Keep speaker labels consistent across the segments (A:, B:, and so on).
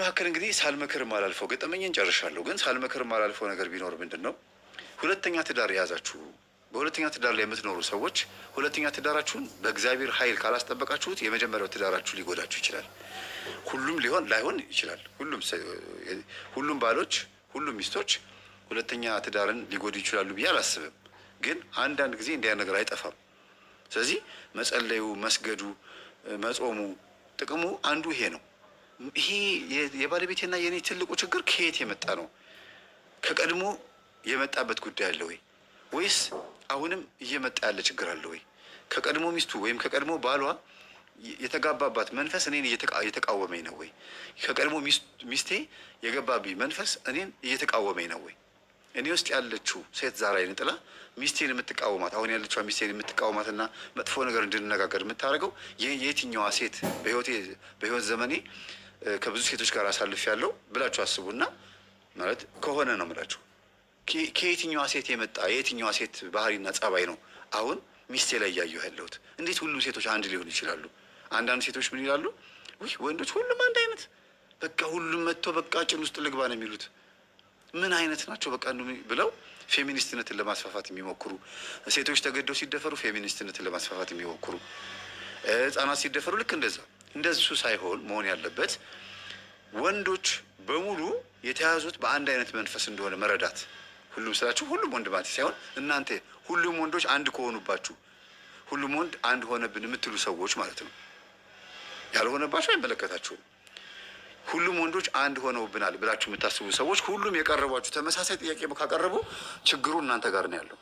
A: መካከል እንግዲህ ሳልመክር ማላልፈው ገጠመኝን ጨርሻለሁ። ግን ሳልመክር ማላልፈው ነገር ቢኖር ምንድን ነው፣ ሁለተኛ ትዳር የያዛችሁ፣ በሁለተኛ ትዳር ላይ የምትኖሩ ሰዎች ሁለተኛ ትዳራችሁን በእግዚአብሔር ኃይል ካላስጠበቃችሁት የመጀመሪያው ትዳራችሁ ሊጎዳችሁ ይችላል። ሁሉም ሊሆን ላይሆን ይችላል። ሁሉም ባሎች፣ ሁሉም ሚስቶች ሁለተኛ ትዳርን ሊጎዱ ይችላሉ ብዬ አላስብም። ግን አንዳንድ ጊዜ እንዲያ ነገር አይጠፋም። ስለዚህ መጸለዩ፣ መስገዱ፣ መጾሙ ጥቅሙ አንዱ ይሄ ነው። ይሄ የባለቤቴና የኔ ትልቁ ችግር ከየት የመጣ ነው? ከቀድሞ የመጣበት ጉዳይ አለ ወይ? ወይስ አሁንም እየመጣ ያለ ችግር አለ ወይ? ከቀድሞ ሚስቱ ወይም ከቀድሞ ባሏ የተጋባባት መንፈስ እኔን እየተቃወመኝ ነው ወይ? ከቀድሞ ሚስቴ የገባብኝ መንፈስ እኔን እየተቃወመኝ ነው ወይ? እኔ ውስጥ ያለችው ሴት ዛር አይነ ጥላ ሚስቴን የምትቃወማት፣ አሁን ያለችዋ ሚስቴን የምትቃወማትና መጥፎ ነገር እንድንነጋገር የምታደርገው የትኛዋ ሴት? በህይወት ዘመኔ ከብዙ ሴቶች ጋር አሳልፍ ያለው ብላችሁ አስቡና ማለት ከሆነ ነው የምላችሁ። ከየትኛዋ ሴት የመጣ የየትኛዋ ሴት ባህሪና ጸባይ ነው አሁን ሚስቴ ላይ እያየሁ ያለሁት? እንዴት ሁሉም ሴቶች አንድ ሊሆኑ ይችላሉ? አንዳንድ ሴቶች ምን ይላሉ? ውይ ወንዶች ሁሉም አንድ አይነት፣ በቃ ሁሉም መጥቶ በቃ ጭን ውስጥ ልግባ ነው የሚሉት። ምን አይነት ናቸው? በቃ ብለው ፌሚኒስትነትን ለማስፋፋት የሚሞክሩ፣ ሴቶች ተገደው ሲደፈሩ ፌሚኒስትነትን ለማስፋፋት የሚሞክሩ፣ ህጻናት ሲደፈሩ ልክ እንደዛ። እንደሱ ሳይሆን መሆን ያለበት ወንዶች በሙሉ የተያዙት በአንድ አይነት መንፈስ እንደሆነ መረዳት። ሁሉም ስላችሁ ሁሉም ወንድ ማለት ሳይሆን እናንተ ሁሉም ወንዶች አንድ ከሆኑባችሁ፣ ሁሉም ወንድ አንድ ሆነብን የምትሉ ሰዎች ማለት ነው። ያልሆነባችሁ አይመለከታችሁም። ሁሉም ወንዶች አንድ ሆነውብናል ብላችሁ የምታስቡ ሰዎች ሁሉም የቀረቧችሁ ተመሳሳይ ጥያቄ ካቀረቡ ችግሩ እናንተ ጋር ነው ያለው።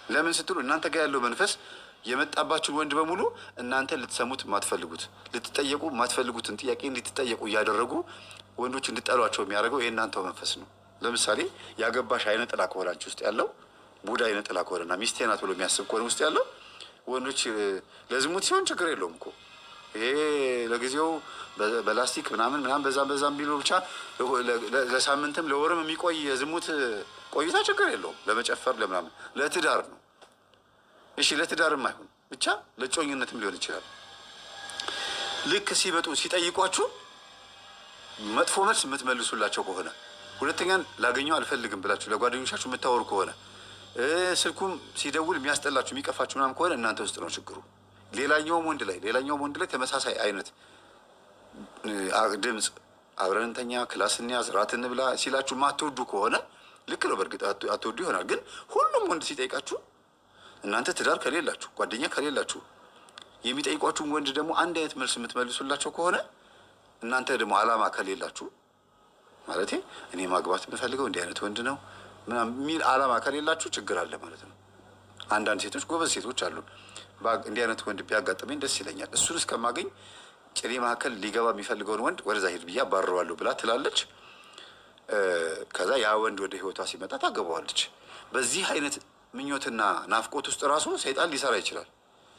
A: ለምን ስትሉ እናንተ ጋር ያለው መንፈስ የመጣባችሁ ወንድ በሙሉ እናንተ ልትሰሙት የማትፈልጉት፣ ልትጠየቁ የማትፈልጉትን ጥያቄ እንድትጠየቁ እያደረጉ ወንዶች እንድጠሏቸው የሚያደርገው የእናንተው መንፈስ ነው። ለምሳሌ ያገባሽ አይነ ጥላ ከሆነ፣ አንቺ ውስጥ ያለው ቡዳ አይነ ጥላ ከሆነና ሚስቴ ናት ብሎ የሚያስብ ከሆነ ውስጥ ያለው ወንዶች ለዝሙት ሲሆን ችግር የለውም እኮ፣ ይሄ ለጊዜው በላስቲክ ምናምን ምናምን በዛም በዛም ቢሉ ብቻ ለሳምንትም ለወርም የሚቆይ የዝሙት ቆይታ ችግር የለውም። ለመጨፈር ለምናምን፣ ለትዳር ነው። እሺ ለትዳርም አይሁን ብቻ ለጮኝነትም ሊሆን ይችላል። ልክ ሲመጡ ሲጠይቋችሁ መጥፎ መልስ የምትመልሱላቸው ከሆነ፣ ሁለተኛን ላገኘው አልፈልግም ብላችሁ ለጓደኞቻችሁ የምታወሩ ከሆነ፣ ስልኩም ሲደውል የሚያስጠላችሁ የሚቀፋችሁ ምናምን ከሆነ እናንተ ውስጥ ነው ችግሩ። ሌላኛውም ወንድ ላይ ተመሳሳይ አይነት ድምፅ አብረን እንተኛ፣ class እንያዝ፣ ራት እንብላ ሲላችሁ ማትወዱ ከሆነ ልክ ነው። በእርግጥ አትወዱ ይሆናል። ግን ሁሉም ወንድ ሲጠይቃችሁ እናንተ ትዳር ከሌላችሁ፣ ጓደኛ ከሌላችሁ፣ የሚጠይቋችሁን ወንድ ደግሞ አንድ አይነት መልስ የምትመልሱላቸው ከሆነ፣ እናንተ ደግሞ አላማ ከሌላችሁ፣ ማለቴ እኔ ማግባት የምፈልገው እንዲህ አይነት ወንድ ነው ምናምን የሚል አላማ ከሌላችሁ ችግር አለ ማለት ነው። አንዳንድ ሴቶች፣ ጎበዝ ሴቶች አሉ። እንዲህ አይነት ወንድ ቢያጋጥመኝ ደስ ይለኛል፣ እሱን እስከማገኝ ጭኔ መካከል ሊገባ የሚፈልገውን ወንድ ወደዛ ሂድ ብዬ አባርረዋለሁ ብላ ትላለች። ከዛ ያ ወንድ ወደ ህይወቷ ሲመጣ ታገባዋለች። በዚህ አይነት ምኞትና ናፍቆት ውስጥ ራሱ ሰይጣን ሊሰራ ይችላል።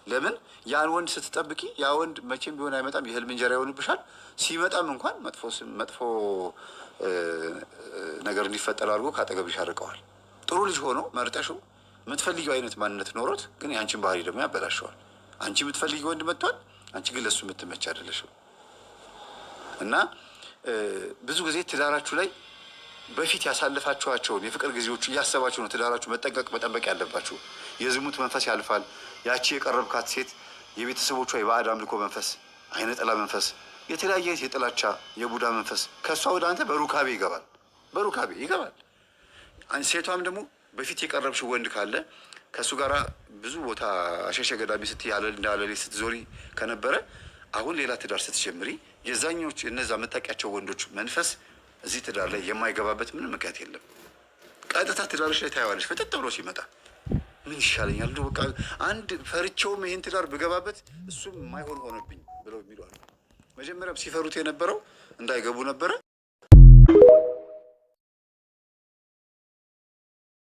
A: ለምን ያን ወንድ ስትጠብቂ ያ ወንድ መቼም ቢሆን አይመጣም፣ የህልም እንጀራ ይሆንብሻል። ሲመጣም እንኳን መጥፎ ነገር እንዲፈጠር አድርጎ ከአጠገብሽ ያርቀዋል። ጥሩ ልጅ ሆኖ መርጠሽው የምትፈልጊው አይነት ማንነት ኖሮት ግን የአንቺን ባህሪ ደግሞ ያበላሸዋል። አንቺ የምትፈልጊው ወንድ መጥቷል፣ አንቺ ግን ለሱ የምትመች አይደለሽም። እና ብዙ ጊዜ ትዳራችሁ ላይ በፊት ያሳለፋችኋቸውን የፍቅር ጊዜዎች እያሰባችሁ ነው ትዳራችሁ መጠንቀቅ መጠበቅ ያለባችሁ። የዝሙት መንፈስ ያልፋል። ያቺ የቀረብካት ሴት የቤተሰቦቿ የባዕድ አምልኮ መንፈስ፣ አይነ ጥላ መንፈስ፣ የተለያየ የጥላቻ የቡዳ መንፈስ ከእሷ ወደ አንተ በሩካቤ ይገባል፣ በሩካቤ ይገባል። ሴቷም ደግሞ በፊት የቀረብሽው ወንድ ካለ ከእሱ ጋር ብዙ ቦታ አሸሸ ገዳሚ ስትይ እንዳለሌ ስትዞሪ ከነበረ አሁን ሌላ ትዳር ስትጀምሪ የዛኞች እነዛ የምታውቂያቸው ወንዶች መንፈስ እዚህ ትዳር ላይ የማይገባበት ምንም ምክንያት የለም። ቀጥታ ትዳርሽ ላይ ታየዋለሽ። ፍጥጥ ብሎ ሲመጣ ምን ይሻለኛል፣ እንደው በቃ አንድ ፈርቼውም ይህን ትዳር ብገባበት እሱም የማይሆን ሆነብኝ ብለው የሚሉ አሉ። መጀመሪያም ሲፈሩት የነበረው እንዳይገቡ ነበረ።